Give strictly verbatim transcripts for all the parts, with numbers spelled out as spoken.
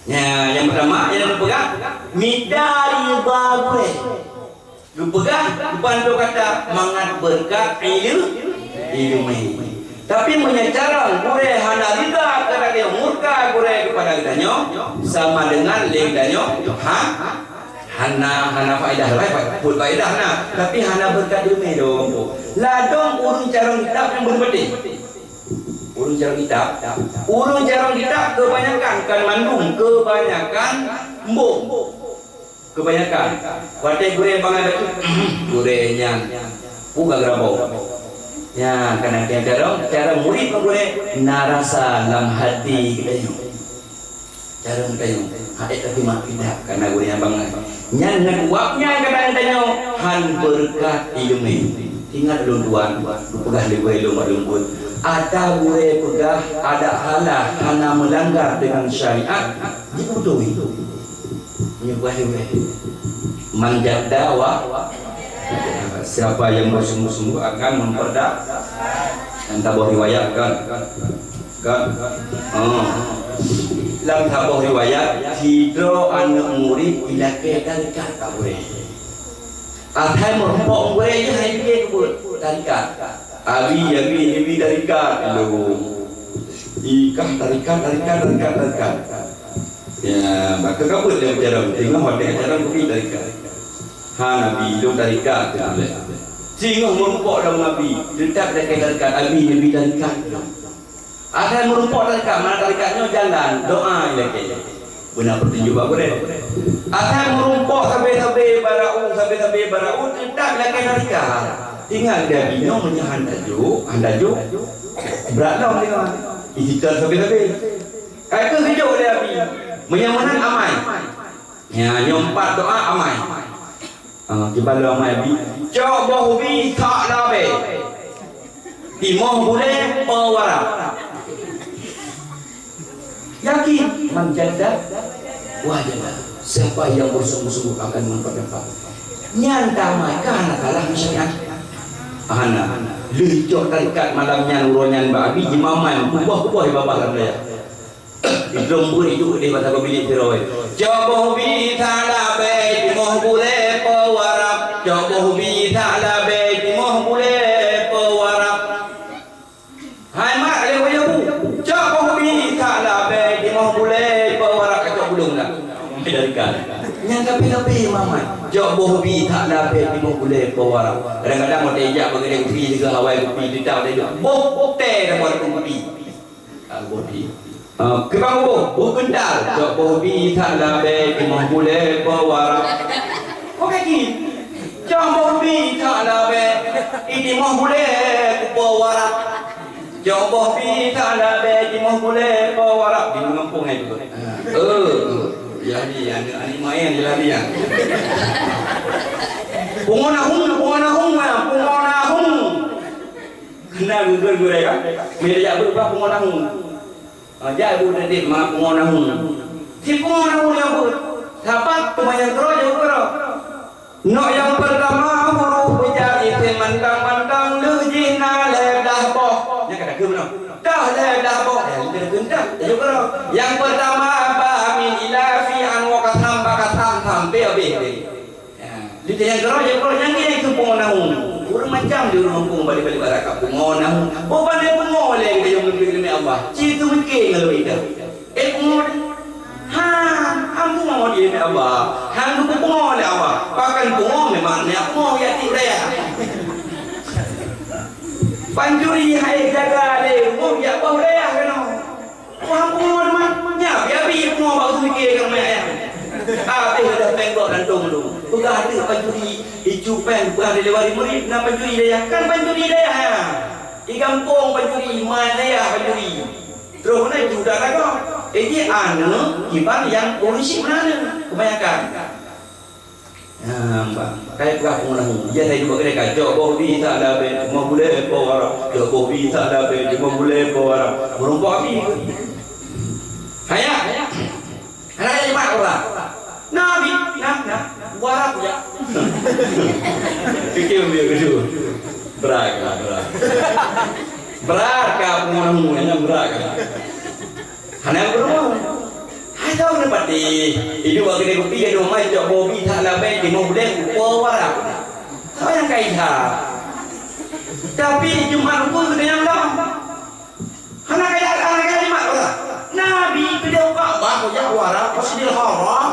Ya, nyang pertama, nyang geupeugah, mita ridha gurée. Geupeugah, geubantu kata mangat beureukat ilu-, ileumé. Tapi meunyoe carông gurée hana ridha keu geutanyoe, murka gurée keupada geutanyoe, sama deungon lé geutanyoe, ha, hana, hana faedah, buet faedah na, tapi hana beureukat ileumé doh. Ladôm ureuëng carông kitab nyang beuneubeudeh. Ureuëng carông kitab, ureuëng carông kitab keubanyakan, kan mandum, keubanyakan mbong. Keubanyakan. Watée gurée bangai bacut, gurée nyan peugah geurabong. Nyan, kana nyang carông, carông murit ngon gurée na rasa lam hati geutanyoe. Carông geutanyoe, hana teurimong kitab kana gurée nyang bangai. Nyan ngon uap nyan kana geutanyoe han beureukat ileumé. Ingat ulôn tuan, geupeugah lé gurée lôn bak lôn buet. Ata gurée peugah adak halah hana meulanggar deungon syariat, jipeutôi. Nyoe bah iweh. Man jadda wa, siapa yang bersungguh-sungguh akan memperda-, dan taboh riwayat kan? Kan? Oh. Lam taboh riwayat, sidroe aneuk murit ilakée tarekat tak boleh. Asai meurumpok gurée jih hai pike keubeut tarekat. Abi, abi, abi tarekat. Aduh. Ikah tarekat, tarekat, tarekat, tarekat. Ya, maka ka buet lé carông, teungoh watée carông kupi tarekat. Ha, Nabi, lôn tarekat teuh lé. Singoh meurumpok lom Nabi, teutap lakée tarekat, Abi, Nabi tarekat lom. Asai meurumpok tarekat, mana tarekat nyoe jalan, doa ilakée. Beuna peutunjuk bak gurée. Asai meurumpok sabe-sabe barau, sabe-sabe barau, teutap lakée tarekat. Tinggai di Abi nyoe meunyoe han tajok, han tajok. Brat lom teungoh. Isitan sabe-sabe. Ka keuh geujok lé Abi. Meunyoe meunan amai. Ya, nyoe empat doa amai. Ah, kiban lôn amai Abi. Cok boh ubi that labée. Timoh bulée po warab. Yakin, man jadda wajada. Siapa yang bersungguh-sungguh akan mendapat. Nyan tamai ka hana salah syariat. Hana. Lheueh cok tarekat malam nyan uroe nyan bak Abi jimamai kuboh-kuboh di babah lam dayah. Idrom pun idup di masa pemilik Firaun. Cok boh bi that labée timoh bulée po warab. Cok boh bi that labée timoh bulée po warab. Hai mak, lé wayah bu. Cok boh bi that labée timoh bulée po warab, kacok bulong dah. Dari kan. Nyang kape-kape mamat. Cok boh bi that labée timoh bulée po warab. Kadang-kadang mau tejak bagi dia upi juga awai upi kita ada juga. Boh teh dah buat upi. Al-Bodi. Ah, keu bang boh, boh keuntal, cok boh bi that labée, timoh bulée po warab. Oke ki. Cok boh bi that labée, i timoh bulée po warab. Cok boh bi that labée, timoh bulée po warab. Di gampông hai tu. Eh, jadi aneuk-aneuk main je lari ya. Pungo nahung, pungo nahung, pungo nahung. Kena gurée-gurée kan? Meunyoe jak beuet bah pungo nahung. Ah, jak ibu tadi ma pungo nahung. Si pungo nahung nyang buet. Sapat teuma nyang keurok jauh keurok. Nok nyang pertama huruf beujar isim mantong-mantong lheueh jih na lhée blah boh. Nyang kata keu meunoe. Dah lhée blah boh. Eh, kita keu dah. Jauh keurok. Nyang pertama ba min ila fi an wa kasam ba kasam sampai habéh. Ya, di tengah geura je, kalau nyang ni tu pungo nahung. Ureueng macam di ureueng gampông balik-balik barat ka pungo nahung. Oh, pandai pungo lé kita yang mimpi demi Allah. Ci tu mikir kalau kita. Eh, pungo. Ha, am pungo dia demi Allah. Hang tu pungo oleh Allah. Bahkan pungo memang ni pungo ya ti daya. Pancuri hai jaga lé, pungo ya bau daya kena. Wah, pungo teuma. Nya, biabi pungo bak seumiké keu ramè ayam. Habéh dah penggok dan tong tu. Peugah deuek pancuri, icu péng peugah dilewat murit, na pancuri dayah. Kan pancuri dayah, ya. Di gampông pancuri, ma dayah pancuri. Terus na ju dah lagoe. Eh, ji aneuk kiban nyang ureueng syik meunan kebanyakan. Nah, bah, kai peugah pungo nahung. Ija laju bak keudè ka, cok boh bi that labèe, timoh bulèe po warab. Cok boh bi that labèe, timoh bulèe po warab. Meurumpok abi. Haya. Hana jimat urang. Nabi, nah, nah, warab ya. Pikir dia gitu. Berat ka, berat. Berat ka pungo nahung, hanya berat ka. Hana pungo. Tahu ni pati, itu bagi dia kopi, dia mai cok bobi tak labai, di mau boleh upo wara. Tahu yang kaidah. Tapi Jumat rupa kena yang dah. Hana kaya, hana kaya lima orang. Nabi pide uka bah kujak wara Masjidil Haram.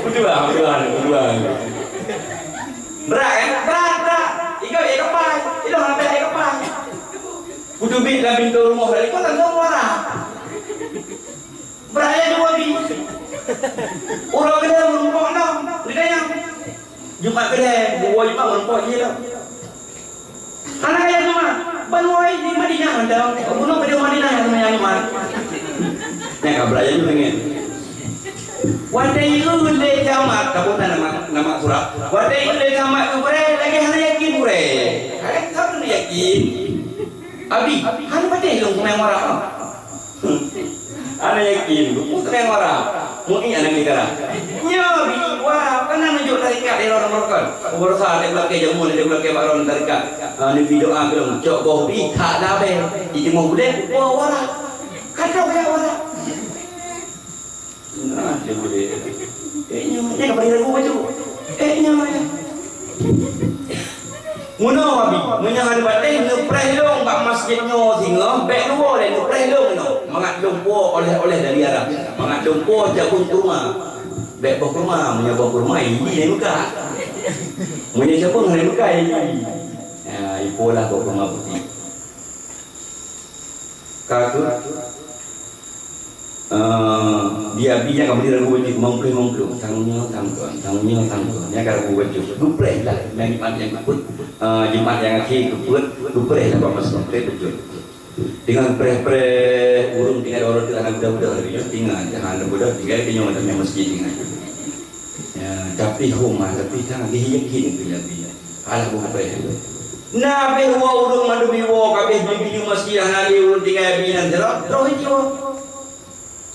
Betul lah, betul lah, betul lah. Berat kan? Berat, berat. Iga ya kepai. Iga mana ya kepai. Kutubi dalam pintu rumah dari kau tak tahu wara. Beuraya dua bi. Uroe keudeh meurumpok lom, geutanyong. Jumat keudeh, buwoe Jumat meurumpok jih lom. Hana kaya Jumat, ban woe di Madinah mantong. Bunoe keudeh Madinah nyang teumanyong Jumat. Nyan ka beuraya ju deungon. Watèe yue lé kiamat, ka bukan nama, nama surat. Watèe yue lé kiamat tu gurèe, lagèe hana yakin gurèe. Hai, ka hana yakin. Abi, hana patéh lôn kumeung wara. Hana yakin, buku seurang wara. Mu'i aneuk negara. Nyoe bi wara, kana nunjuk tarekat di lôn rukon. Uroe sa dek lakèe jameun, dek lakèe baron tarekat. Ah, neubi doa keu lôn. Cok boh bi, tak ada abéh. Di timoh buleuen, boh wara. Kata banyak wara. Nah, dia boleh. Eh, nyoe, nyoe ka paling ragu baju. Eh, nyoe, nyoe. Meunoe, Abi, meunyoe hana patéh, neupreh lôn bak masjid nyoe singoh, bèk luwoe lé, neupreh lôn meunoe. Mangat lôn po oleh-oleh dari Arab. Mangat lôn po cabông kurma. Bèk boh kurma, meunyoe boh kurma, ini dari Mekah. Meunyoe cabông dari Mekah, ini. Ya, ipolah boh kurma putih. Ka keuh, eh, di Abi nyan ka meudiri lagu bajèe, meumploh, meumploh, tang nyoe, tang kon, tang nyoe, tang kon. Nyan ka lagu bajèe. Geupreh lah, nyan Jumat nyang keupeuet, eh, Jumat nyang akhé keupeuet, geupreh lah bak masa geupreh bajèe. Teungoh preh-preh, ureueng tinggai dua reutôh aneuk muda-muda lagi nyoe, tinggai, tinggai, tinggai, tinggai, tinggai, tinggai, tinggai. Ya, tapi homa, tapi tang, dia yakin tu Nabi. Alah, bukan preh. Nabi wa ureueng mandum iwoe, kabeh bibili masjid hana lé ureueng tinggai Abi nan sidroe, troh jiwoe.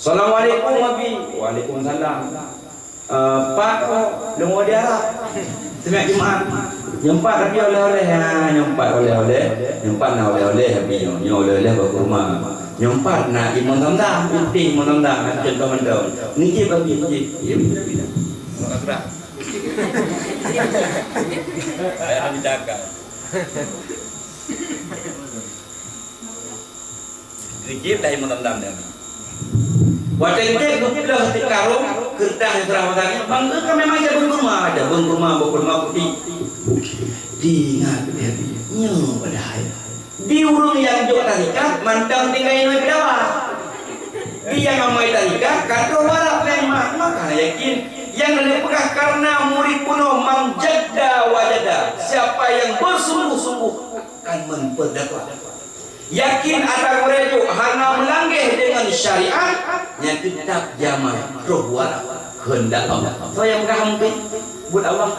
Assalamualaikum, Abi. Waalaikumsalam. Eh, pat, oh, lôn woe di Arab. Seungat Jumat. Nyoe pat tapi oleh-oleh, ha, nyoe pat oleh-oleh. Nyoe pat na oleh-oleh, Abi, nyoe, nyoe oleh-oleh bak kurma. Nyoe pat na imum Zamzam, putih imum Zamzam, ha, contoh mantong. Nijib, Abi, nijib. Ya, betul, betul. Saya nak minta akal. Geujeuet laju meulandam nyan. Watèe geuplôh teukarông, keureutah nyang seurah mata nyan, bangke ka memang jabeuen kurma, jabeuen kurma, boh kurma putéh. Diingat, nyoe padahai di ureueng nyang jok tarikat mantong tinggai inong peudawah. Di nyang amai tarikat ka troh warak lé mak, maka yakin nyang lheueh peugah, karena murid bunoe, "Man jadda wajada." Siapa yang bersungguh-sungguh akan memperdakwah. Yakin ata gurèe jok hana meulangge deungon syariat, nyan teutap jamai troh warak keuheundak Allah. Soe nyang peugah mungken buet Allah?